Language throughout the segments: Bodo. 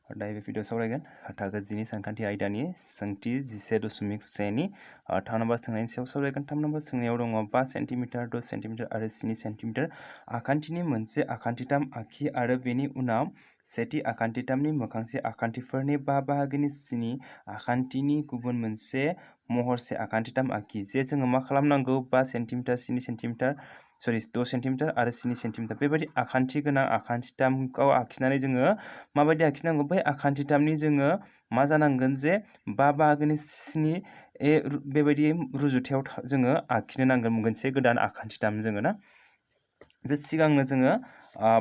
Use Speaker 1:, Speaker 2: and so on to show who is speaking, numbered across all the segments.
Speaker 1: दायो बे भिडिअ सावरायगोन थाखो 10 नि सानखान्थि आयदानि सोंथि 11.1 नि 3 नम्बर सोंनायनि सायाव सावरायगोन। 3 नम्बर सोंनायाव दङ 5 सेन्टिमिटार 10 सेन्टिमिटार आरो 7 सेन्टिमिटार आखान्थिनि मोनसे आखान्थिथाम आखि आरो बेनि उनाव सेथि आखान्थिथामनि मोखांसे आखान्थिफोरनि 5 बाहागोनि 7 आखान्थिनि गुबुन मोनसे महरसे आखान्थिथाम आखि जे जोङो मा खालामनांगौ 5 सेन्टिमिटार 7 सेन्टिमिटार 6 सेन्टिमिटार आरो 7 सेन्टिमिटार बेबायदि आखान्थि गोनां आखान्थिथामखौ आखिनानै जोङो माबायदि आखिनांगौ बै आखान्थिथामनि जोङो मा जानांगोन जे 5 बाहागोनि 7 बेबायदि रुजुथायाव जोङो आखिनो नांगोन मोनसे गोदान आखान्थिथाम जोङो ना जे सिगांनो जोङो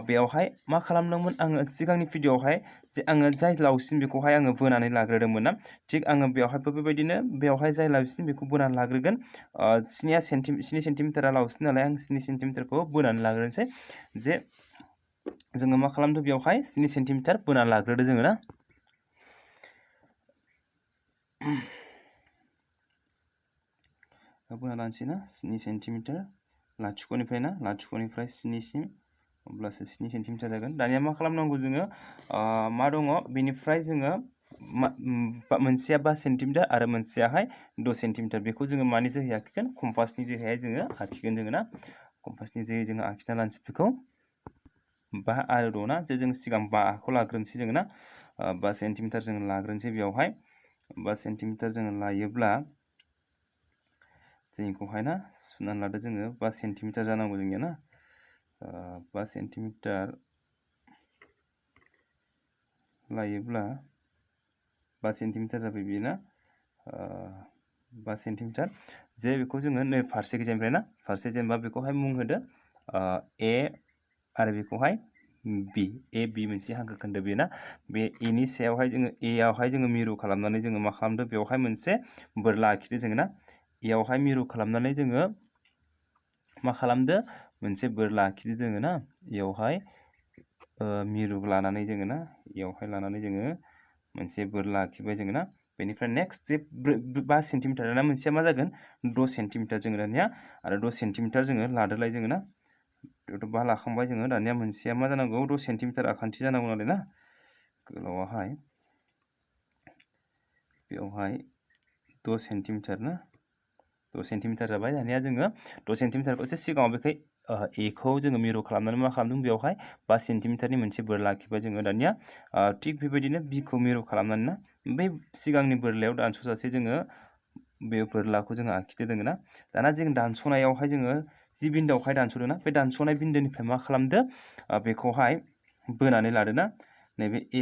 Speaker 1: बेयावहाय मा खालामदोंमोन आङो सिगांनि भिडिअआवहाय जे आङो जाय लावसिन बेखौहाय आङो बोनानै लाग्रोदोंमोन ना थिग आङो बेयावहायबो बेबायदिनो बेयावहाय जाय लावसिन बेखौ बोनानै लाग्रोगोन 7 सेन्टिमिटारा लावसिन नालाय आं 7 सेन्टिमिटारखौ बोनानै लाग्रोनोसै जे जोङो मा खालामदों बेयावहाय 7 सेन्टिमिटार बोनानै लाग्रोदो जोङो ना बोना लानोसै ना 7 सेन्टिमिटार लाथिख'निफ्राय ना लाथिख'निफ्राय 7 सिम अब्लासो 7 सेन्टिमिटार जागोन। दानिया मा खालामनांगौ जोङो मा दङ बेनिफ्राय जोङो मोनसेया 5 सेन्टिमिटार आरो मोनसेयाहाय 10 सेन्टिमिटार बेखौ जोङो मानि जोहै आखिगोन कम्पासनि जोहैहाय जोङो आखिगोन जोङो ना कम्पासनि जोहै जोङो आखिना लानोसै बेखौ 5 आरो 6 ना जे जों सिगां 5 खौ लाग्रोनोसै जोङो ना 5 सेन्टिमिटार जोङो लाग्रोनोसै बेयावहाय 5 सेन्टिमिटार जोङो लायोब्ला जोंखौहाय ना सुनानै लादो जोङो 5 सेन्टिमिटार जानांगौ जोंनिया ना 5 सेन्टिमिटार लायोब्ला 5 सेन्टिमिटार जाबाय बियो ना 5 सेन्टिमिटार जे बेखौ जोङो नै फारसे गोजाननिफ्राय ना फारसे जेनेबा बेखौहाय मुं होदो ए आरो बेखौहाय बी ए बी मोनसे हांखो खोन्दो बेना बे ए नि सायावहाय जोङो ए आवहाय जोङो मिरु खालामनानै जोङो मा खालामदो बेवहाय मोनसे बोरला आखिदो जोङो ना ए आवहाय मिरु खालामनानै जोङो मा खालामदो मोनसे बोरला आखिदो जोङो ना एयावहाय मिरु लानानै जोङो ना एयावहाय लानानै जोङो मोनसे बोरला आखिबाय जोङो ना बेनिफ्राय नेक्स्ट जे 5 सेन्टिमिटार ना मोनसेया मा जागोन 10 सेन्टिमिटार जोङो दानिया आरो 10 सेन्टिमिटार जोङो लादोलाय जोङो ना 5 लाखांबाय जोङो दानिया मोनसेया मा जानांगौ 10 सेन्टिमिटार आखान्थि जानांगौ नालाय ना गोलावाहाय बेवहाय 10 सेन्टिमिटार ना 10 सेन्टिमिटार जाबाय दानिया जोङो 10 सेन्टिमिटारखौ एसे सिगाङाव बेखै ए खौ जोङो मिरु खालामनानै मा खालामदों बेवहाय 5 सेन्टिमिटारनि मोनसे बोरला आखिबाय जोङो दानिया थिग बेबायदिनो बी खौ मिरु खालामनानै ना बै सिगांनि बोरलायाव दानस'जासे जोङो बे बोरलाखौ जोङो आखिदो दोङो ना दाना जों दानस'नायावहाय जोङो जि बिन्दोआवहाय दानस'दों ना बे दानस'नाय बिन्दोनिफ्राय मा खालामदो बेखौहाय बोनानै लादो ना नैबे ए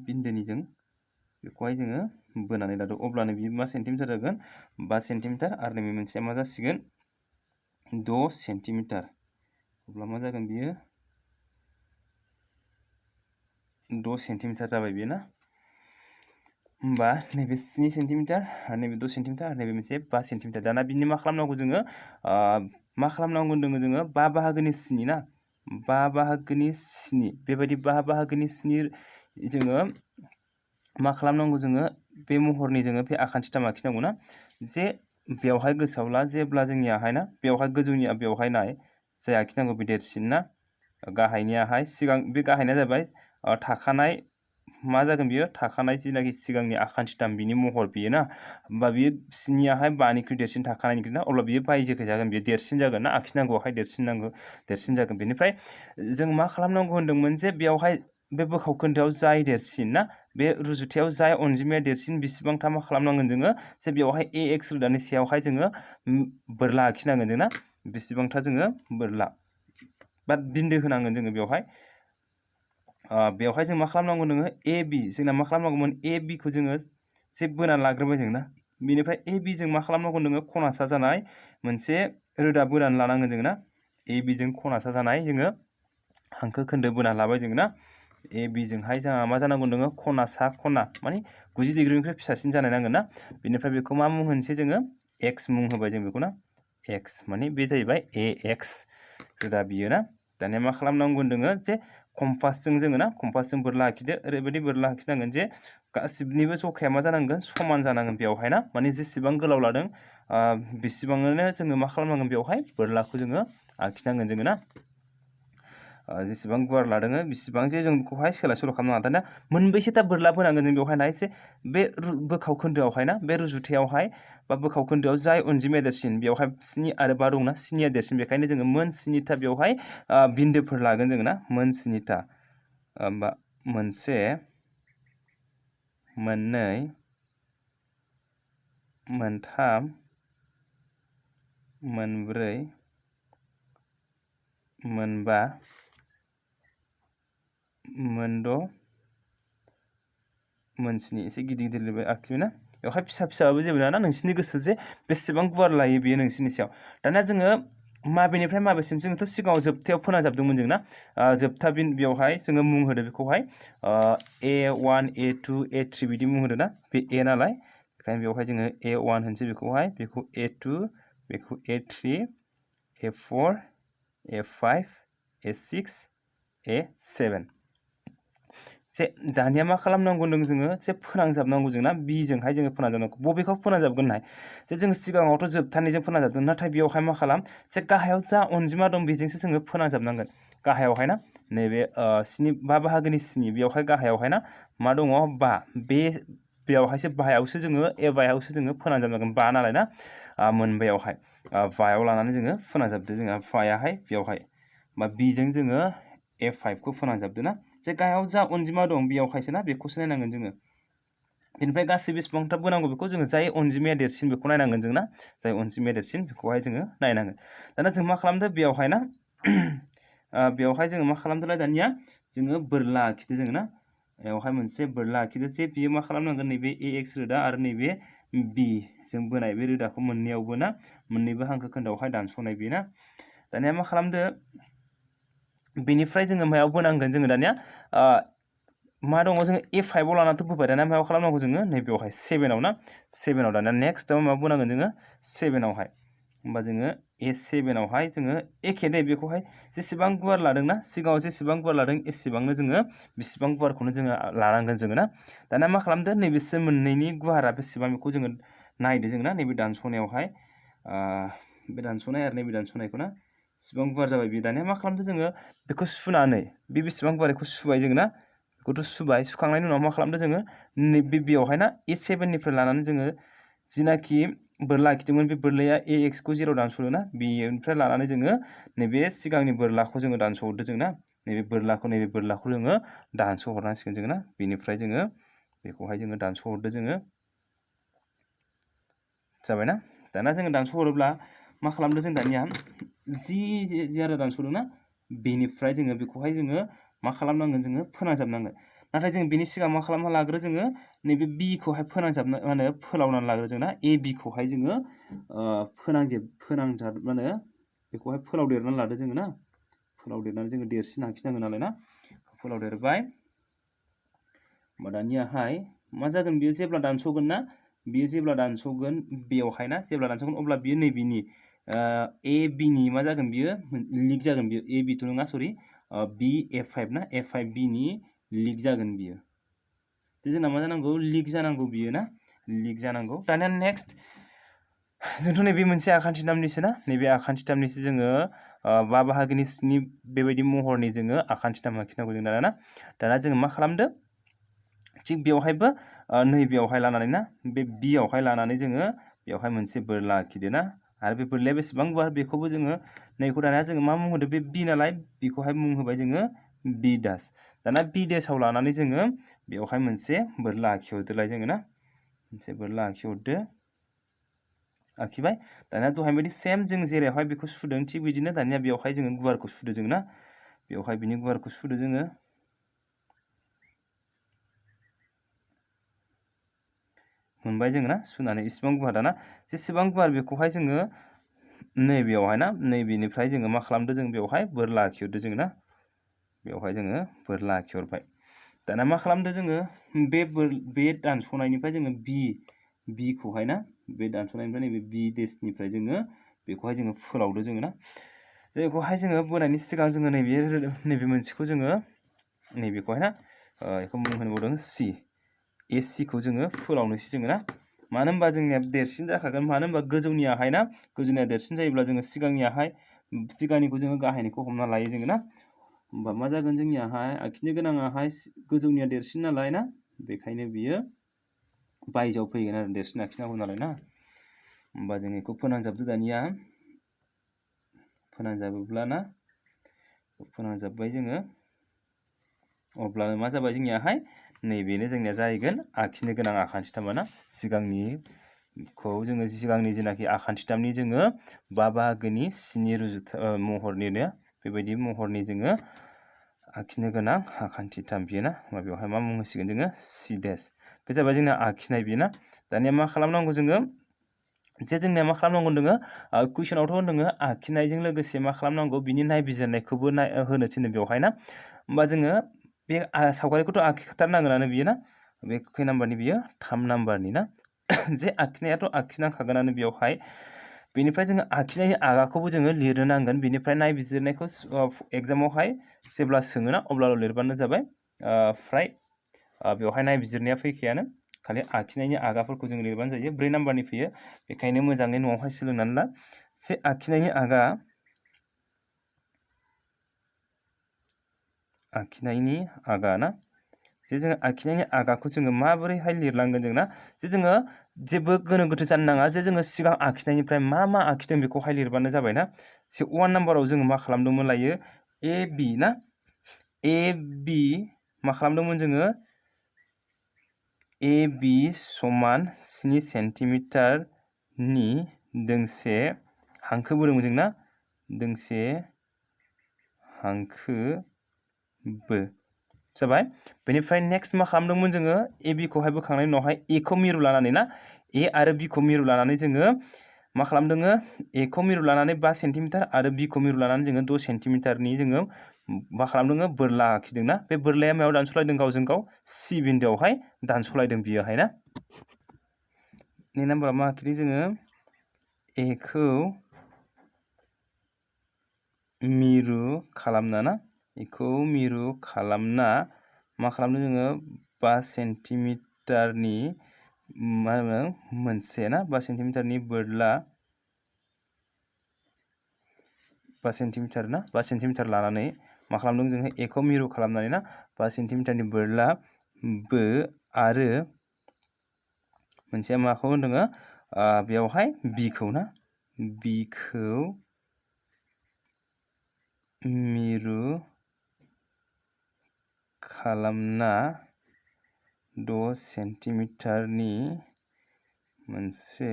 Speaker 1: बिन्दोनिजों बेखौहाय जोङो बोनानै लादो अब्लानो बियो मा सेन्टिमिटार जागोन 5 सेन्टिमिटार आरो नैबे मोनसेया मा जासिगोन 10 सेन्टिमिटार अब्ला मा जागोन बियो 10 सेन्टिमिटार जाबाय बियो ना होमबा नैबे 7 सेन्टिमिटार आरो नैबे 10 सेन्टिमिटार आरो नैबे मोनसे 5 सेन्टिमिटार दाना बिनि मा खालामनांगौ जोङो मा खालामनांगौ होनदों जोङो 5 बाहागोनि 7 ना 5 बाहागोनि 7 बेबायदि 5 बाहागोनि 7 जोङो मा खालामनांगौ जोङो बे महरनि जोङो बे आखान्थिथाम आखिनांगौ ना जे बेवहाय गोसोआव ला जेब्ला जोंनियाहाय ना बेवहाय गोजौनिया बेवहाय नाय जाय आखिनांगौ बे देरसिन ना गाहायनियाहाय सिगां बे गाहायनिया जाबाय थाखानाय मा जागोन बियो थाखानाय जिनाखि सिगांनि आखान्थिथाम बिनि महर बियो ना होमबा बियो 7नियाहाय 5निख्रुइ देरसिन थाखानायनिख्रुइ ना अब्ला बियो बायजोखै जागोन बियो देरसिन जागोन ना आखिनांगौआवहाय देरसिन जागोन बेनिफ्राय जों मा खालामनांगौ होनदोंमोन जे बेवहाय बे बोखाव खोन्दोआव जाय देरसिन ना बे रुजुथायाव जाय अनजिमाया देरसिन बेसेबांथा मा खालामनांगोन जोङो जे बेवहाय ए एक्स रोदानि सायावहाय जोङो बोरला आखिनांगोन जों ना बेसेबांथा जोङो बोरला बा बिन्दो होनांगोन जोङो बेवहाय जों मा खालामनांगौ नोङो ए बी जोंना मा खालामनांगौमोन ए बी खौ जोङो जे बोनानै लाग्रोबाय जों ना बेनिफ्राय ए बी जों मा खालामनांगौ नोङो खनासा जानाय मोनसे रोदा बोनानै लानांगोन जों ना ए बी जों खनासा जानाय जोङो हांखो खोन्दो बोना लाबाय जों ना ए बी जोंहाय जोंहा मा जानांगौ नोङो खना सा खना माने 90 डिग्रिनिफ्राय फिसासिन जानाय नांगोन ना बेनिफ्राय बेखौ मा मुं होनसै जोङो एक्स मुं होबाय जों बेखौ ना एक्स माने बे जाहैबाय ए एक्स रोदा बियो ना दानिया मा खालामनांगौ होनदोङो जे कम्पासजों जोङो ना कम्पासजों बोरला आखिदो ओरैबायदि बोरला आखिनांगोन जे गासिबनिबो जखाया मा जानांगोन समान जानांगोन बेवहाय ना माने जेसेबां गोलाव लादों बेसेबांनो जोङो मा खालामनांगोन बेवहाय बोरलाखौ जोङो आखिनांगोन जोङो ना जेसेबां गुवार लादोङो बेसेबां जे जों बेखौहाय सोलाय सोल' खालामनाङा दाना मोनबेसेथा बोरला बोनांगोन जों बेवहाय एसे बे बोखाव खोन्दोआवहाय ना बे रुजुथायावहाय बा बोखाव खोन्दोआव जाय अनजिमाया देरसिन बेवहाय 7 आरो 5 दंना 7आ देरसिन बेखायनो जोङो मोन 7था बेवहाय बिन्दोफोर लागोन जोङो ना मोन 7था बा मोनसे मोननै मोनथाम मोनब्रै मोनबा मोनद' मोनस्नि एसे गिदिर गिदिर लिरबाय आखिबायना बेवहाय फिसा फिसाबाबो जेबो नङा ना नोंसिनि गोसो जे बेसेबां गुवार लायो बेयो नोंसिनि सायाव दाना जोङो माबेनिफ्राय माबेसिम जोंथ' सिगाङाव जोबथायाव फोनांजाबदोंमोन जों ना जोबथा बेवहाय जोङो मुं होदो बेखौहाय A1 A2 A3 बिदि मुं होदो ना बे A नालाय बेखायनो बेवहाय जोङो A1 होनसै बेखौहाय बेखौ A2 बेखौ A3 A4 A5 A6 A7 जे दानिया मा खालामनांगौ होनदों जोङो जे फोनांजाबनांगौ जोंना बिजोंहाय जोङो फोनांजाबनांगौ बबेखौ फोनांजाबगोनहाय जे जों सिगाङावथ' जोबथानिजों फोनांजाबदों नाथाय बेवहाय मा खालाम जे गाहायाव जा अनजिमा दं बेजोंसो जोङो फोनांजाबनांगोन गाहायावहाय ना नैबे 5 बाहागोनि 7 बेवहाय गाहायावहाय ना मा दङ 5 बेयावहायसो बाहायावसो जोङो एबायावसो जोङो फोनांजाबनांगोन 5 नालाय ना मोनबायावहाय 5आव लानानै जोङो फोनांजाबदो जोंहा 5याहाय बेवहाय बा बिजों जोङो A5 खौ फोनांजाबदो ना जे गाहायाव जा अनजिमा दं बेयावहायसो ना बेखौसो नायनांगोन जोङो बेनिफ्राय गासै बेसेबांथा बोनांगौ बेखौ जोङो जाय अनजिमाया देरसिन बेखौ नायनांगोन जों ना जाय अनजिमाया देरसिन बेखौहाय जोङो नायनांगोन दाना जों मा खालामदो बेयावहाय ना बेयावहाय जोङो मा खालामदोलाय दानिया जोङो बोरला आखिदो जोङो ना बेवहाय मोनसे बोरला आखिदो जे बियो मा खालामनांगोन नैबे AX रोदा आरो नैबे B जों बोनाय बे रोदाखौ मोननैयावबो ना मोननैबो हांखो खोन्दोआवहाय दानस'नाय बे ना दानिया मा खालामदो बेनिफ्राय जोङो मायाव बोनांगोन जोङो दानिया मा दङ जोङो A5आव लानानैथ' बोबाय दानिया मायाव खालामनांगौ जोङो नैबेयावहाय 7आव ना 7आव दानिया नेक्स्टआव मायाव बोनांगोन जोङो 7आवहाय होमबा जोङो A7आवहाय जोङो एखे दे बेखौहाय जेसेबां गुवार लादोंना सिगाङाव जेसेबां गुवार लादों एसेबांनो जोङो बेसेबां गुवारखौनो जोङो लानांगोन जोङो ना दानिया मा खालामदो नैबेसो मोननैनि गुवारा बेसेबां बेखौ जोङो नायदो जोङो ना नैबे दानस'नायावहाय बे दानस'नाय आरो नैबे दानस'नायखौ ना बेसेबां गुवार जाबाय बे दानिया मा खालामदो जोङो बेखौ सुनानै बे बेसेबां गुवार बेखौ सुबाय जोङो ना बेखौथ' सुबाय सुखांनायनि उनाव मा खालामदो जोङो नैबे बेयावहाय ना A7निफ्राय लानानै जोङो जिनाखि बोरला आखिदोंमोन बे बोरलाया AX खौ जेराव दानस'दो ना बेनिफ्राय लानानै जोङो नैबे सिगांनि बोरलाखौ जोङो दानस'हरदो जों ना नैबे बोरलाखौ जोङो दानस'हरनांसिगोन जोङो ना बेनिफ्राय जोङो बेखौहाय जोङो दानस'हरदो जोङो जाबायना दाना जोङो दानस'हरोब्ला मा खालामदो जों दानिया जि जेराव दानस'दों ना बेनिफ्राय जोङो बेखौहाय जोङो मा खालामनांगोन जोङो फोनांजाबनांगोन नाथाय जों बेनि सिगां मा खालामना लाग्रो जोङो नैबे B खौहाय फोनांजाबनो मा होनो फोलावनानै लाग्रो जों ना AB खौहाय जोङो फोनांजाब मा होनो बेखौहाय फोलावदेरनानै लादो जोङो ना फोलावदेरनानै जोङो देरसिन आखिनांगोन नालाय ना फोलावदेरबाय होमबा दानियाहाय मा जागोन बेयो जेब्ला दानस'गोन ना बेयो जेब्ला दानस'गोन बेयावहाय ना जेब्ला दानस'गोन अब्ला बेयो नैबेनि ABनि मा जागोन बियो लिक जागोन बियो ABथ' नङा सरि B A5 ना A5 Bनि लिक जागोन बियो जोंना मा जानांगौ लिक जानांगौ बियो ना लिक जानांगौ दानिया नेक्स्ट जोंथ' नैबे मोनसे आखान्थिथामनिसो ना नैबे आखान्थिथामनिसो जोङो 5 बाहागोनि 7 बेबायदि महरनि जोङो आखान्थिथाम आखिनांगौ जों दाना जोङो मा खालामदो थिग बेवहायबो नैबेयावहाय लानानै ना बे Bयावहाय लानानै जोङो बेवहाय मोनसे बोरला आखिदो ना आरो बे बोरलाया बेसेबां गुवार बेखौबो जोङो नैखौ दानिया जोङो मा मुं होदो बे B नालाय बेखौहाय मुं होबाय जोङो B दास दाना B दासाव लानानै जोङो बेवहाय मोनसे बोरला आखिहरदोलाय जोङो ना मोनसे बोरला आखिहरदो आखिबाय दानिया दहाय बायदि सेम जों जेरैहाय बेखौ सुदों थिग बिदिनो दानिया बेवहाय जोङो गुवारखौ सुदो जों ना बेवहाय बिनि गुवारखौ सुदो जोङो मोनबाय जोङो ना सुनानै इसेबां गुवार दाना जेसेबां गुवार बेखौहाय जोङो नैबेयावहाय ना नैबेनिफ्राय जोङो मा खालामदो जों बेवहाय बोरला आखिहरदो जोङो ना बेवहाय जोङो बोरला आखिहरबाय दाना मा खालामदो जोङो बे दानस'नायनिफ्राय जोङो B खौहाय ना बे दानस'नायनिफ्राय नैबे B देशनिफ्राय जोङो बेखौहाय जोङो फोलावदो जोङो ना बेखौहाय जोङो बोनायनि सिगां जोङो नैबे मोनसेखौ जोङो नैबेखौहाय ना बेखौ मुं होनबावदों C AC खौ जोङो फोलावनोसै जोङो ना मानो होनबा जोंनिया देरसिन जाखागोन मानो होनबा गोजौनियाहाय ना गोजौनिया देरसिन जायोब्ला जोङो सिगांनिखौ जोङो गाहायनिखौ हमना लायो जोङो ना होमबा मा जागोन जोंनियाहाय आखिनो गोनाङाहाय गोजौनिया देरसिन नालाय ना बेखायनो बियो बायजोआव फैगोन आरो देरसिन आखिनांगौ नालाय ना होमबा जों बेखौ फोनांजाबदो दानिया फोनांजाबोब्ला ना फोनांजाबबाय जोङो अब्ला मा जाबाय जोंनियाहाय नैबेनो जोंनिया जाहैगोन आखिनो गोनां आखान्थिथामा ना सिगांनिखौ जोङो सिगांनि जेनाखि आखान्थिथामनि जोङो 5 बाहागोनि 7 रुजुथाय महरनिनो बेबायदि महरनि जोङो आखिनो गोनां आखान्थिथाम बियो ना बेवहाय मा मुं होसिगोन जोङो C' बे जाबाय जोंना आखिनाय बियो ना दानिया मा खालामनांगौ जोङो जे जोंनिया मा खालामनांगौ दोङो कुइसनावथ' होनदोङो आखिनायजों लोगोसे मा खालामनांगौ बिनि नायबिजिरनायखौबो होनो थिनो बेवहाय ना होमबा जोङो बे सावगारिखौथ' आखिखाथारनांगोनानो बियो ना बे खै नाम्बारनि बियो 3 नाम्बारनि ना जे आखिनायाथ' आखिनांखागोनानो बेवहाय बेनिफ्राय जोङो आखिनायनि आगाखौबो जोङो लिरनो नांगोन बेनिफ्राय नायबिजिरनायखौ एग्जामावहाय जेब्ला सोङोना अब्लाल' लिरबानो जाबाय फ्राय बेवहाय नायबिजिरनाया फैखायानो खालि आखिनायनि आगाफोरखौ जों लिरबानो जायो 4 नाम्बारनि फैयो बेखायनो मोजाङै न'आवहाय सोलोंनानै ला जे आखिनायनि आगा ना जे जोङो आखिनायनि आगाखौ जोङो माबोरैहाय लिरलांगोन जों ना जे जोङो जेबो गोनो गोथो जानो नाङा जे जोङो सिगां आखिनायनिफ्राय मा आखिदों बेखौहाय लिरबानो जाबाय ना जे 1 नाम्बाराव जोङो मा खालामदोंमोन लायो AB ना AB मा खालामदोंमोन जोङो AB समान 7 सेन्टिमिटारनि दोंसे हांखो बोदोंमोन जों ना दोंसे हांखो बो जाबाय बेनिफ्राय नेक्स्ट मा खालामदोंमोन जोङो AB खौहाय बोखांनायनि उनावहाय A खौ मिरु लानानै ना A आरो B खौ मिरु लानानै जोङो मा खालामदोङो A खौ मिरु लानानै 5 सेन्टिमिटार आरो B खौ मिरु लानानै जोङो 6 सेन्टिमिटारनि जोङो मा खालामदोङो बोरला आखिदों ना बे बोरलाया मायाव दानसलायदों गावजों गाव C बिन्दोआवहाय दानसलायदों बियोहाय ना नै नाम्बाराव मा आखिदों जोङो A खौ मिरु खालामना ना बेखौ मिरु खालामना मा खालामदों जोङो 5 सेन्टिमिटारनि मा होनो मोनसे ना 5 सेन्टिमिटारनि बोरला 5 सेन्टिमिटार ना 5 सेन्टिमिटार लानानै मा खालामदों जोङो A खौ मिरु खालामनानै ना 5 सेन्टिमिटारनि बोरला बो आरो मोनसेया माखौ होनदोङो बेयावहाय B खौ ना B खौ मिरु खालामना 6 सेन्टिमिटारनि मोनसे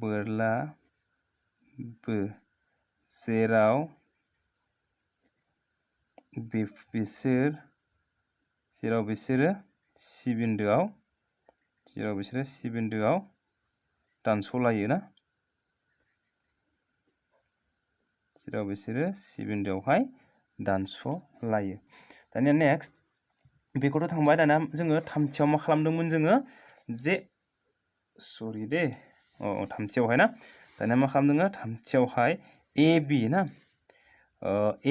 Speaker 1: बोरला बो जेराव बिसोरो C बिन्दोआव दानसलायो ना जेराव बिसोरो C बिन्दोआवहाय दानसलायो दानिया नेक्स्ट बेखौथ' थांबाय दाना जोङो थामथियाव मा खालामदोंमोन जोङो जे सरि दे थामथियावहाय ना दानिया मा खालामदोङो थामथियावहाय AB ना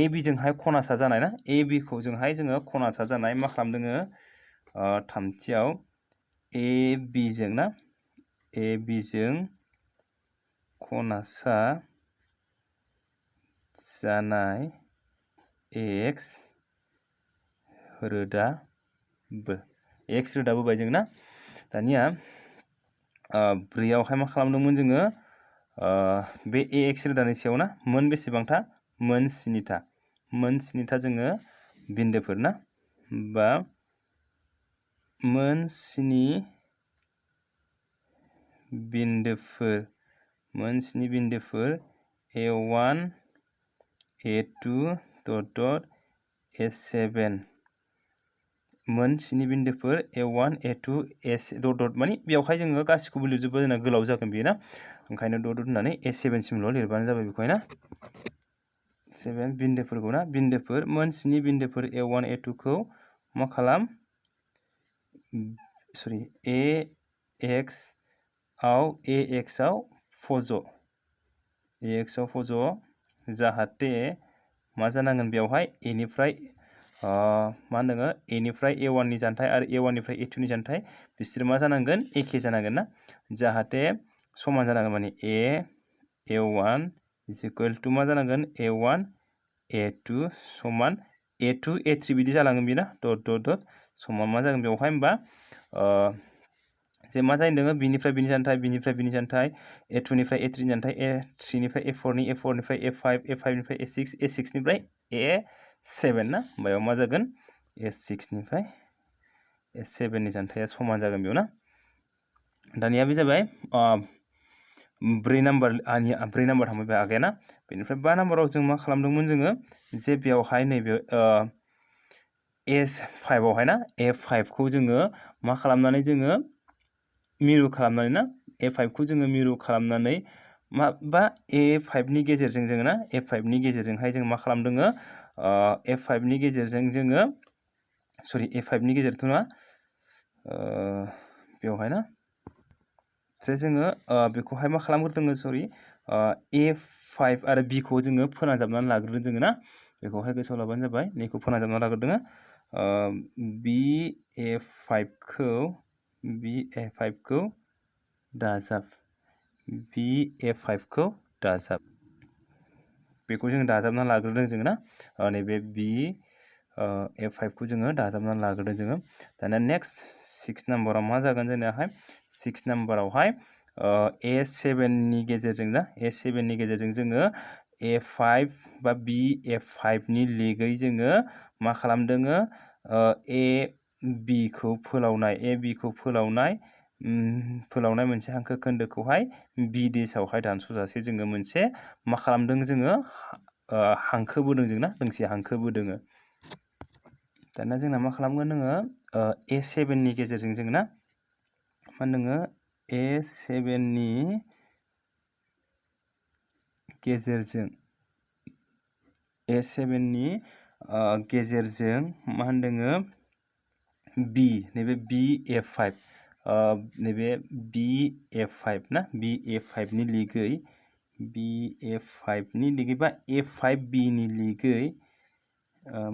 Speaker 1: AB जोंहाय खनासा जानाय ना AB खौ जोंहाय जोङो खनासा जानाय मा खालामदोङो थामथियाव AB जों ना AB जों खनासा जानाय X रोदा बोबाय जों ना दानिया 4आवहाय मा खालामदोंमोन जोङो बे AX रोदानि सायाव ना मोन बेसेबांथा मोन 7था जोङो बिन्दोफोर ना बा मोन 7 बिन्दोफोर A1 A2 A7 मोन 7 बिन्दोफोर A1 A2 A माने बेवहाय जोङो गासिखौबो लिरजोबो जोंना गोलाव जागोन बेयो ना ओंखायनो होननानै A7 सिमल' लिरबानो जाबाय बेखौहाय ना 7 बिन्दोफोरखौ ना बिन्दोफोर मोन 7 बिन्दोफोर A1 A2 खौ मा खालाम सरि AX आव फज' जाहाथे मा जानांगोन बेवहाय A निफ्राय मा होनदोङो A निफ्राय A1 नि जानथाय आरो A1 निफ्राय A2 नि जानथाय बिसोर मा जानांगोन एखे जानांगोन ना जाहाथे समान जानांगोन माने A A1 is equal to मा जानांगोन a1 a2 समान a2 a3 बिदि जालांगोन बिना डट डट डट समान मा जागोन बेवहाय होमबा जे मा जायो दोङो बिनिफ्राय बिनि जानथाय बिनिफ्राय बिनि जानथाय a2 निफ्राय a3 नि जानथाय a3 निफ्राय a4 नि a4 निफ्राय a5 a5 निफ्राय a6 a6 निफ्राय a7 ना होमबा मा जागोन a6 निफ्राय a7 नि जानथाया समान जागोन बेयाव ना दानिया बे जाबाय 4 नाम्बार थांबाय आगेया ना बेनिफ्राय 5 नाम्बाराव जों मा खालामदोंमोन जोङो जे बेयावहाय नैबे S5 आवहाय ना A5 खौ जोङो मा खालामनानै जोङो मिरु खालामनानै ना A5 खौ जोङो मिरु खालामनानै बा A5 नि गेजेरजों जोङो ना A5 नि गेजेरजोंहाय जों मा खालामदोङो A5 नि गेजेरजों जोङो सरि A5 नि गेजेरथ' नङा बेवहाय ना जे जोङो बेखौहाय मा खालामग्रोदोङो सरि A5 आरो B खौ जोङो फोनांजाबनानै लाग्रोदों जोङो ना बेखौहाय गोसोआव लाबानो जाबाय नैखौ फोनांजाबना लाग्रोदोङो B A5 खौ दाजाब B-A5 खौ दाजाब बेखौ जों दाजाबना लाग्रोदों जोङो ना नैबे B-A5 खौ जोङो दाजाबना लाग्रोदों जोङो दाना नेक्स्ट 6 नाम्बाराव मा जागोन जोंनियाहाय 6 नाम्बारावहाय A7 नि गेजेरजों ना A7 नि गेजेरजों जोङो A5 बा B-A5 नि लिगै जोङो मा खालामदोङो A-B खौ फोलावनाय मोनसे हांखो खोन्दोखौहाय B देशआवहाय दानस'जासे जोङो मोनसे मा खालामदों जोङो हांखो बोदों जोंना दोंसे हांखो बोदोङो दाना जोंना मा खालामगोन नोङो A7 नि गेजेरजों जों ना मा होनदोङो A7 नि गेजेरजों मा होनदोङो B नैबे B-A5 नैबे B-A5 ना B-A5 नि लिगै B-A5 नि लिगै बा A5B नि लिगै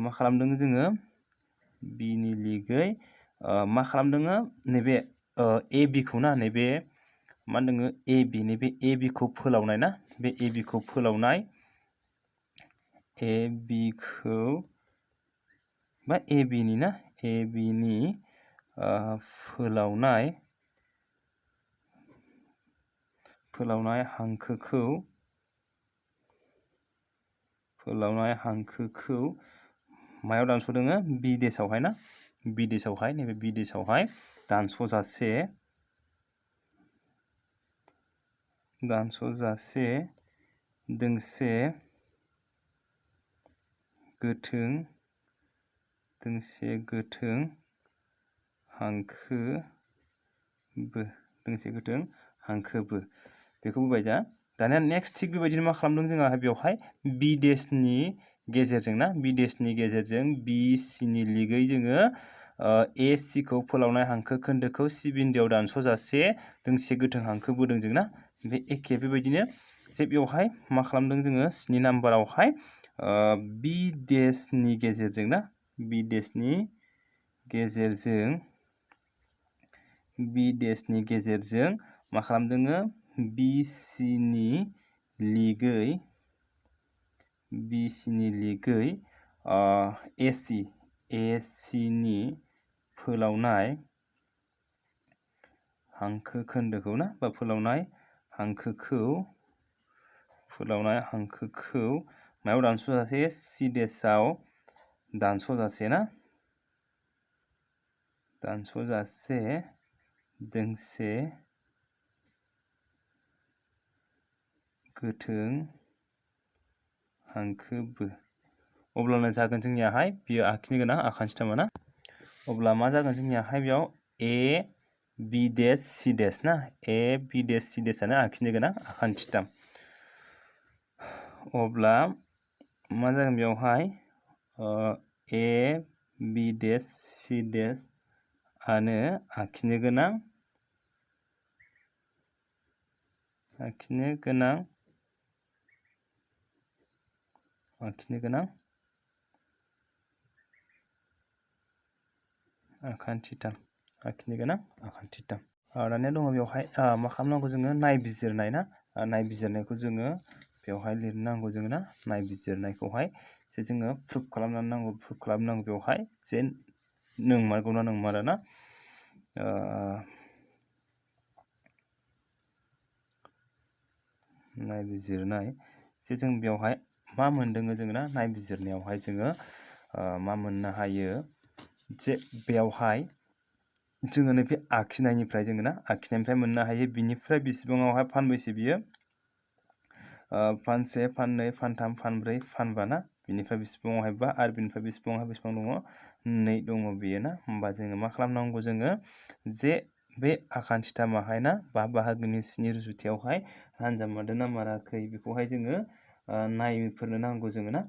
Speaker 1: मा खालामदों जोङो B नि लिगै मा खालामदोङो नैबे AB खौ ना नैबे मा होनदोङो AB नैबे AB खौ फोलावनाय ना बे AB खौ फोलावनाय AB खौ बा AB नि ना AB नि फोलावनाय हांखोखौ मायाव दानस'दोङो B देशआवहाय ना B देशआवहाय नैबे B देशआवहाय दानस'जासे दोंसे गोथों हांखोबो बेखौ बुंबाय दानिया नेक्स्ट थिग बेबायदिनो मा खालामदों जोंहा बेवहाय B देशनि गेजेरजों ना B देशनि गेजेरजों BC नि लिगै जोङो AC खौ फोलावनाय हांखो खोन्दोखौ C बिन्दोआव दानस'जासे दोंसे गोथों हांखो बोदों जों ना बे एखे बेबायदिनो जे बेवहाय मा खालामदों जोङो 7 नाम्बारावहाय B देशनि गेजेरजों ना B देशनि गेजेरजों मा खालामदोङो BC नि लिगै AC नि फोलावनाय हांखो खोन्दोखौ ना बा फोलावनाय हांखोखौ मायाव दानस'जासे C देशआव दानस'जासे दोंसे गोथों हांखोबो अब्लानो जागोन जोंनियाहाय बियो आखिनो गोनां आखान्थिथामा ना अब्ला मा जागोन जोंनियाहाय बेयाव A-B देश C देश ना A-B देश C देशानो आखिनो गोनां आखान्थिथाम अब्ला मा जागोन बेयावहाय A-B देश C देश आनो आखिनो गोनां आखान्थिथाम दानिया दङ बेवहाय मा खालामनांगौ जोङो नायबिजिरनाय ना नायबिजिरनायखौ जोङो बेवहाय लिरनांगौ जोङो ना नायबिजिरनायखौहाय जे जोङो प्रुफ खालामनांगौ बेवहाय जे नंमारगौना नंमारा ना नायबिजिरनाय जे जों बेवहाय मा मोनदों जोङो ना नायबिजिरनायावहाय जोङो मा मोननो हायो जे बेवहाय जोङो नैबे आखिनायनिफ्राय जोङो ना आखिनायनिफ्राय मोननो हायो बिनिफ्राय बेसेबाङावहाय फानबैसे बियो फानसे फाननै फानथाम फानब्रै फानबा ना बिनिफ्राय बेसेबाङावहाय 5 आरो बिनिफ्राय बेसेबां दङ 2 दङ बेयो ना होमबा जोङो मा खालामनांगौ जोङो जे बे आखान्थिथामाहाय ना 5 बाहागोनि 7 रुजुथायावहाय रानजामारदों ना माराखै बेखौहाय जोङो नायफोरनो नांगौ जोङो ना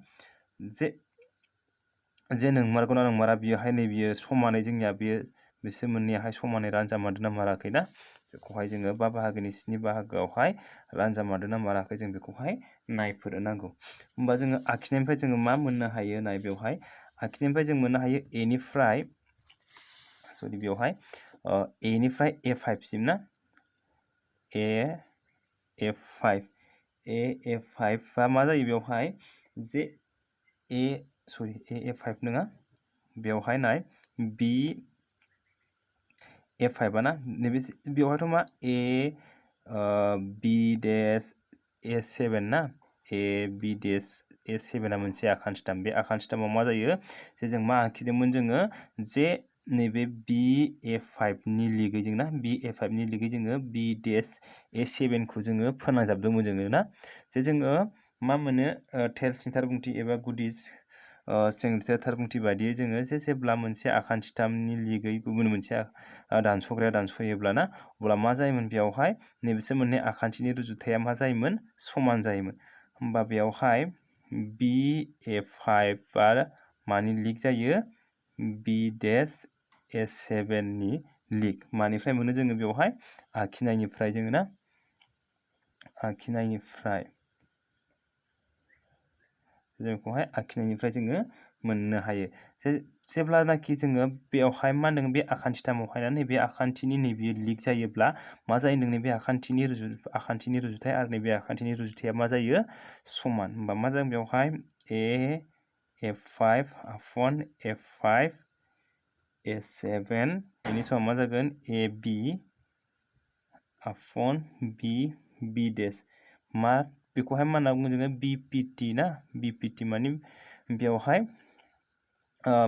Speaker 1: जे नंमारगौना नंमारा बियोहाय नै बियो समानै जोंनिया बियो बिसोर मोननैयाहाय समानै रानजामारदों ना माराखै ना बेखौहाय जोङो 5 बाहागोनि 7 बाहागोआवहाय रानजामारदों ना माराखै जों बेखौहाय नायफोरनो नांगौ होमबा जोङो आखिनायनिफ्राय जोङो मा मोननो हायो नाय बेवहाय आखिनायनिफ्राय जों मोननो हायो ए निफ्राय बेवहाय ए निफ्राय A5 सिम ना A5 मा जायो बेवहाय जे A5 नङा बेवहाय नाय A5 ना नैबे बेवहायथ' मा A7 ना A7 आ मोनसे आखान्थिथाम बे आखान्थिथामाव मा जायो जे जों मा आखिदोंमोन जोङो जे नैबे A5 नि लिगै जों ना A5 नि लिगै जोङो A7 खौ जोङो फोनांजाबदोंमोन जोङो ना जे जोङो मा मोनो टेलस्नि थारबुंथि एबा गुदि स्ट्रेंथि थारबुंथि बायदियै जोङो जेब्ला मोनसे आखान्थिथामनि लिगै गुबुन मोनसे दानस'ग्राया दानस'योब्ला ना अब्ला मा जायोमोन बेवहाय नैबेसोर मोननै आखान्थिनि रुजुथाया मा जायोमोन समान जायोमोन होमबा बेवहाय A5 आ मानि लिग जायो A7 नि लिग मानिफ्राय मोनो जोङो बेवहाय आखिनायनिफ्राय जोङो ना आखिनायनिफ्राय जोङो मोननो हायो जेब्लानाखि जोङो बेवहाय मा होनदों बे आखान्थिथामावहाय नैबे आखान्थिनि नैबे लिग जायोब्ला मा जायो होनदों नैबे आखान्थिनि रुजुथाय आरो नैबे आखान्थिनि रुजुथाया मा जायो समान होमबा मा जागोन बेवहाय A5 upon A5 A7 बेनि समाव मा जागोन AB upon B मा बेखौहाय मा होनना बुङो जोङो BPT ना BPT माने बेवहाय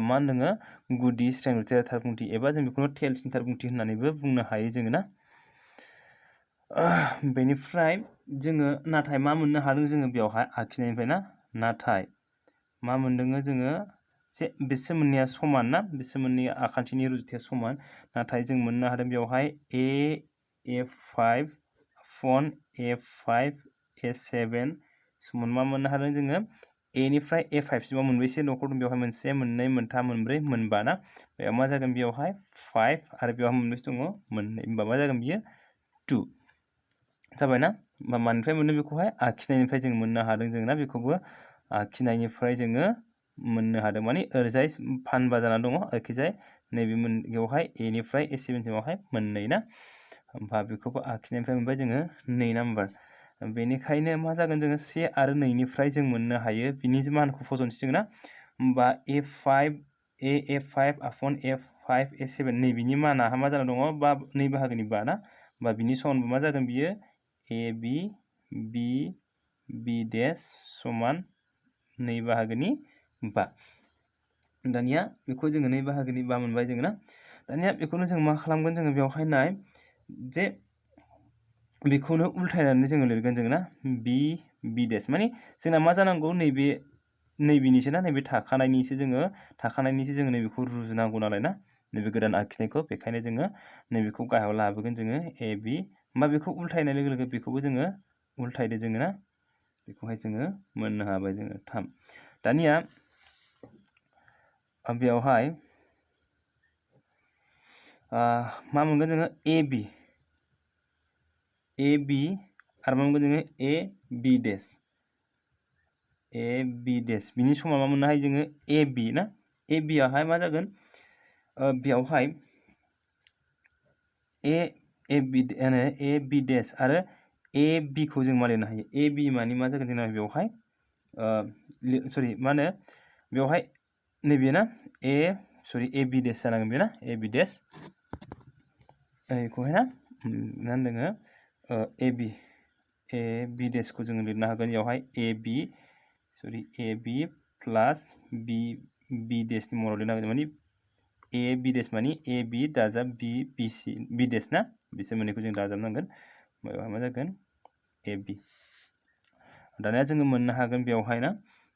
Speaker 1: मा होनदों गुदि स्ट्रेंथि थारबुंथि एबा जों बेखौनो टेलस्नि थारबुंथि होननानैबो बुंनो हायो जोङो ना बेनिफ्राय जोङो नाथाय मा मोननो हादों जोङो बेवहाय आखिनायनिफ्राय ना नाथाय मा मोनदों जोङो जे बिसोर मोननैया समान ना बिसोर मोननै आखान्थिनि रुजुथाया समान नाथाय जों मोननो हादों बेवहाय A5 upon A5 A7 समान मा मोननो हादों जोङो A निफ्राय A5 सिमाव मोनबेसे न'खर दं बेवहाय 1 2 3 4 5 ना बेयाव मा जागोन बेवहाय 5 आरो बेवहाय मोनबेसे दङ 2 होमबा मा जागोन बियो 2 जाबाय ना होमबा मानिफ्राय मोनो बेखौहाय आखिनायनिफ्राय जों मोननो हादों जों ना बेखौबो आखिनायनिफ्राय जोङो मोननो हादों माने ओरैजाय फानबा जाना दङ ओरैजाय नैबे बेवहाय A निफ्राय A7 सिमावहाय 2 ना होमबा बेखौबो आखिनायनिफ्राय मोनबाय जोङो 2 नाम्बार बेनिखायनो मा जागोन जोङो 1 आरो 2 निफ्राय जों मोननो हायो बिनि मानखौ फजनसै जों ना होमबा A5 upon A5 A7 नैबेनि माना मा जाना दङ 2 बाहागोनि 5 ना होमबा बिनि समान मा जागोन बियो AB B समान 2 बाहागोनि 5 दानिया बेखौ जोङो 2 बाहागोनि 5 मोनबाय जोङो ना दानिया बेखौनो जों मा खालामगोन जोङो बेवहाय नाय जे बेखौनो उल्थायनानै जोङो लिरगोन जों ना B माने जोंना मा जानांगौ नैबेनिसो ना नैबे थाखानायनिसो जोङो नैबेखौ रुजुनांगौ नालाय ना नैबे गोदान आखिनायखौ बेखायनो जोङो नैबेखौ गाहायाव लाबोगोन जोङो AB होमबा बेखौ उल्थायनाय लोगो लोगो बेखौबो जोङो उल्थायदो जोङो ना बेखौहाय जोङो मोननो हाबाय जोङो 3 दानिया बेवहाय मा मोनगोन जोङो AB आरो मा मोनगोन जोङो AB बिनि समान मा मोननो हायो जोङो AB ना AB आवहाय मा जागोन बेवहाय AB आरो ए बी खौ जों मा लिरनो हायो ए बी माने मा जागोन जोंना बेवहाय सरि मा होनो बेवहाय नैबे ना ए बी डेस जानांगोन बे ना ए बी डेस बेखौहाय ना मा होनदोङो ए बी डेसखौ जोङो लिरनो हागोन बेवहाय ए बी प्लास बी डेसनि महराव लिरनो हागोन माने ए बी डेस माने ए बी दाजाब बी डेस ना बिसोर मोननैखौ जों दाजाबनांगोन बेवहाय मा जागोन ए बी दानिया जोङो मोननो हागोन बेवहाय ना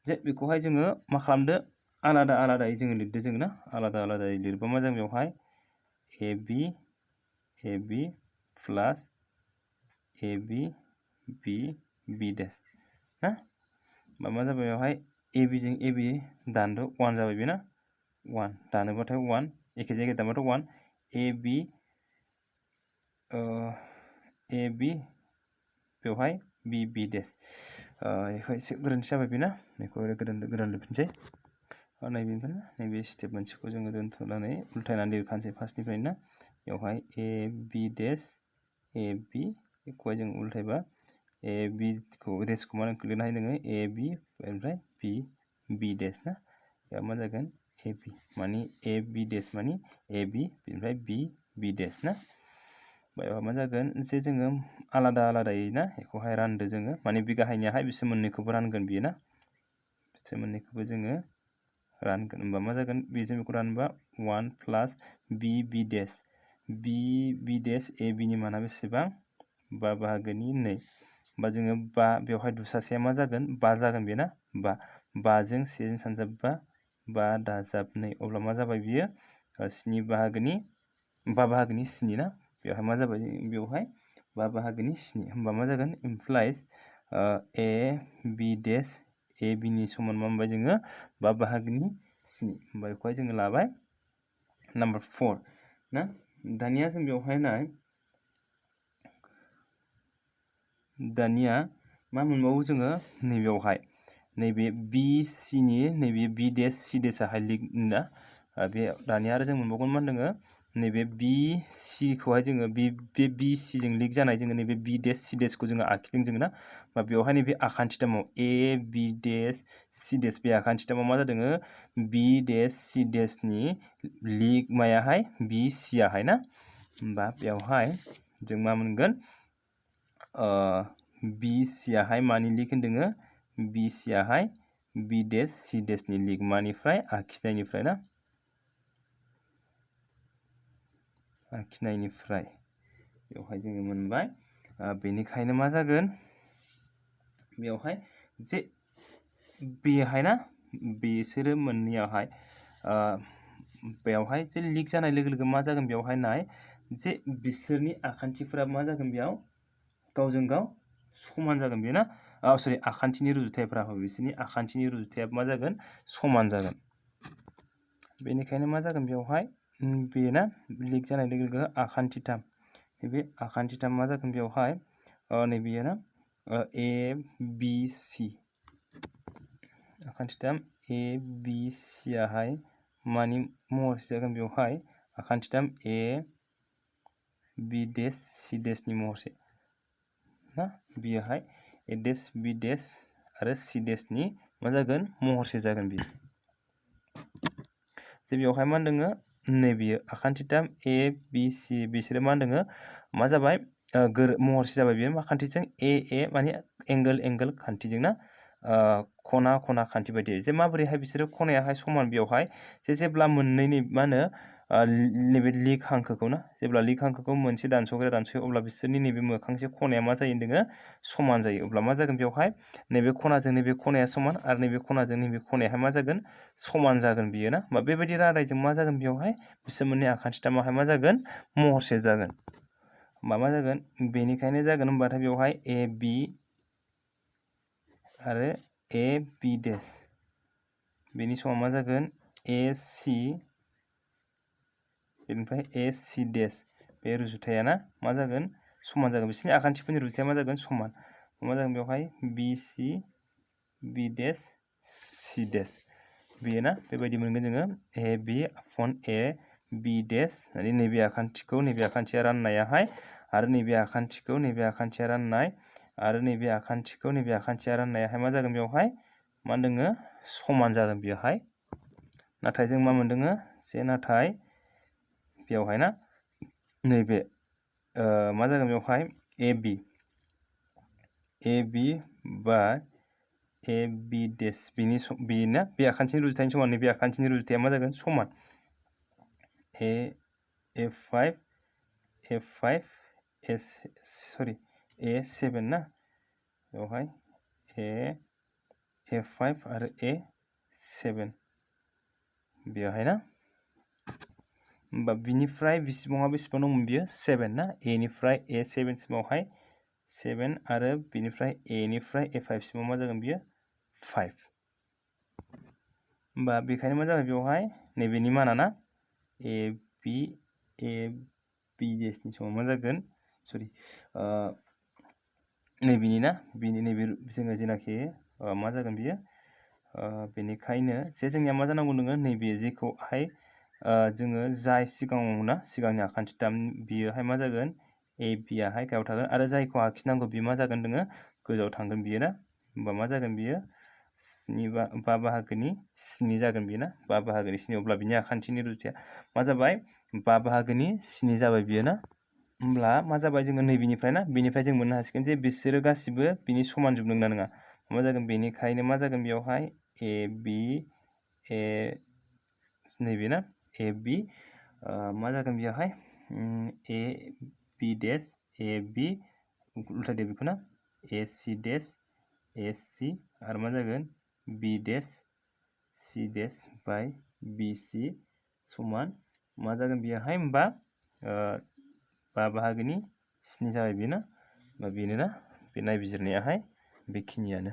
Speaker 1: जे बेखौहाय जोङो मा खालामदो आलादा आलादायै जोङो लिरदो जोङो ना आलादा आलादायै लिरबा मा जागोन बेवहाय A B plus A B डेस ना मा जाबाय बेवहाय ए बीजों ए बी दानदो 1 जाबाय बे ना 1 दानोबाथाय 1 एखे जायगायाव दानबाथ' 1 ए बी बेवहाय बी डेस बेखौ एसे गोरोन्थि जाबाय बेना बेखौ गोदान लिरफिनसै नैबेनिफ्राय नैबे स्टेप मोनसेखौ जोङो दोनथ'नानै उल्थायनानै लिरखानोसै फार्स्टनिफ्राय ना बेवहाय A B days A B बेखौहाय जों उल्थायबा ए बी खौ डेसखौ मा लिरनो हायो नोङो ए बी ओमफ्राय बी डेस ना बेयाव मा जागोन ए बी माने ए बी डेस माने ए बी ओमफ्राय बी डेस ना बेयाव मा जागोन जे जोङो आलादा आलादायै ना बेखौहाय रानदो जोङो माने बे गाहायनियाहाय बिसोर मोननैखौबो रानगोन बियो ना बिसोर मोननैखौबो जोङो रानगोन होनबा मा जागोन बेजों बेखौ रानबा 1 प्लास बी डेस ए बी नि माना बेसेबां 5 बाहागोनि 2 होमबा जोङो 5 बेवहाय दुसासेया मा जागोन 5 जागोन बे ना 5 जों 1 जों सानजाबबा 5 दाजाब 2 अब्ला मा जाबाय बियो 5 बाहागोनि 7 ना बेवहाय मा जाबाय बेवहाय 5 बाहागोनि 7 होमबा मा जागोन इमप्लाइज A B days A B नि समान मा मोनबाय जोङो 5 बाहागोनि 7 होमबा बेखौहाय जोङो लाबाय नाम्बार 4 ना दानिया जों बेवहाय नाय दानिया मा मोनबावो जोङो नैबेयावहाय नैबे बी सी नि नैबे बी डेस सी डेसआहाय लिग ना बे दानिया आरो जों मोनबावगोन मा होनदोङो नैबे बी सी खौहाय जोङो बे बी सी जों लिग जानाय जोङो नैबे बी डेस सी डेसखौ जोङो आखिदों जोङो ना बा बेवहाय नैबे आखान्थिथामाव ए बी डेस सी डेस बे आखान्थिथामाव मा जादोङो बी डेस सी डेसनि लिग मायाहाय बी सी आहाय ना होमबा बेवहाय जों मा मोनगोन बी सी आहाय मानि लिग होनदोङो बी सी आहाय बी डेस सी डेसनि लिग मानिफ्राय आखिनायनिफ्राय ना आखिनायनिफ्राय बेवहाय जोङो मोनबाय बेनिखायनो मा जागोन बेवहाय जे बेहाय ना बिसोरो मोननैयावहाय बेवहाय जे लिग जानाय लोगो लोगो मा जागोन बेवहाय नाय जे बिसोरनि आखान्थिफोरा मा जागोन बेयाव गावजों गाव समान जागोन बे ना सरि आखान्थिनि रुजुथायफोरा बिसोरनि आखान्थिनि रुजुथाया मा जागोन समान जागोन बेनिखायनो मा जागोन बेवहाय बेना लिग जानाय लोगो लोगो आखान्थिथाम नैबे आखान्थिथाम मा जागोन बेवहाय नैबेयो ना A B C आखान्थिथाम A B C आहाय मानि महरसे जागोन बेवहाय आखान्थिथाम ए बी डेस सी डेसनि महरसे ना बेयोहाय ए डेस बी डेस आरो सी डेसनि मा जागोन महरसे जागोन बियो जे बेवहाय मा होनदोङो नैबेयो आखान्थिथाम ए बी सी बिसोरो मा होनदोङो मा जाबाय महरसे जाबाय बेयो मा खान्थिजों ए माने एंगोल खान्थिजों ना खना खान्थि बायदि जे माबोरैहाय बिसोरो खनायाहाय समान बेवहाय जेब्ला मोननैनि मा होनो नैबे लिग हांखोखौ ना जेब्ला लिग हांखोखौ मोनसे दानस'ग्रा दानस'यो अब्ला बिसोरनि नैबे मोखांसे खनाया मा जायो होनदोङो समान जायो अब्ला मा जागोन बेवहाय नैबे खनाजों नैबे खनाया समान आरो नैबे खनाजों नैबे खनायाहाय मा जागोन समान जागोन बियो ना बा बेबायदि रादायजों मा जागोन बेवहाय बिसोर मोननै आखान्थिथामावहाय मा जागोन महरसे जागोन मा जागोन बेनिखायनो जागोन होनबाथाय बेवहाय ए बी आरो ए बी डेस बेनि समाव मा जागोन ए सी बेनिफ्राय ए सी डेस बे रुजुथाया ना मा जागोन समान जागोन बिसोरनि आखान्थिफोरनि रुजुथाया मा जागोन समान मा जागोन बेवहाय बी सी बी डेस सी डेस बेयो ना बेबायदि मोनगोन जोङो A B upon A B डेस नैबे आखान्थिखौ नैबे आखान्थिया राननायाहाय आरो नैबे आखान्थिखौ नैबे आखान्थिया राननाय आरो नैबे आखान्थिखौ नैबे आखान्थिया राननायाहाय मा जागोन बेयावहाय मा होनदों समान जागोन बेयावहाय नाथाय जों मा मोनदों जे नाथाय बेयावहाय ना नैबे मा जागोन बेयावहाय AB बा AB डेश बिनि बे आखान्थिनि रुजुथायनि समान नैबे आखान्थिनि रुजुथाया मा जागोन समान A7 ना बेवहाय A5 आरो A7 बेवहाय ना होमबा बिनिफ्राय बेसेबां दंमोन बियो 7 ना A निफ्राय A7 सिमावहाय 7 आरो बिनिफ्राय A निफ्राय A5 सिमाव मा जागोन बियो 5 होमबा बेखायनो मा जाबाय बेवहाय नैबेनि माना ना AB डेशनि समाव मा जागोन सरि नैबेनि ना नैबे जोङो जेनाखि मा जागोन बियो बेनिखायनो जे जोंनिया मा जानांगौ नोङो नैबे जेखौहाय जोङो जाय सिगाङाव ना सिगांनि आखान्थि बियोहाय मा जागोन AB आहाय गाहायाव थागोन आरो जायखौ आखिनांगौ बे मा जागोन नोङो गोजौआव थांगोन बियो ना होमबा मा जागोन बियो 5 बाहागोनि 7 जागोन बियो ना 5 बाहागोनि 7 अब्ला बिनि आखान्थिनि रुजुथाया मा जाबाय 5 बाहागोनि 7 जाबाय बियो ना होमब्ला मा जाबाय जोङो नैबेनिफ्राय ना बेनिफ्राय जों मोननो हासिगोन जे बिसोरो गासिबो बिनि समान जोब नंगौना नङा मा जागोन बेनिखायनो मा जागोन बेयावहाय AB नैबे ना AB मा जागोन बेयावहाय AB डेश AB उल्था दे बेखौ ना AC डेश AC आरो मा जागोन B डेश C डेश बाय BC समान मा जागोन बेयावहाय होमबा 5 बाहागोनि 7 जाबाय बेनो ना बेनो ना बे नायबिजिरनायाहाय बेखिनियानो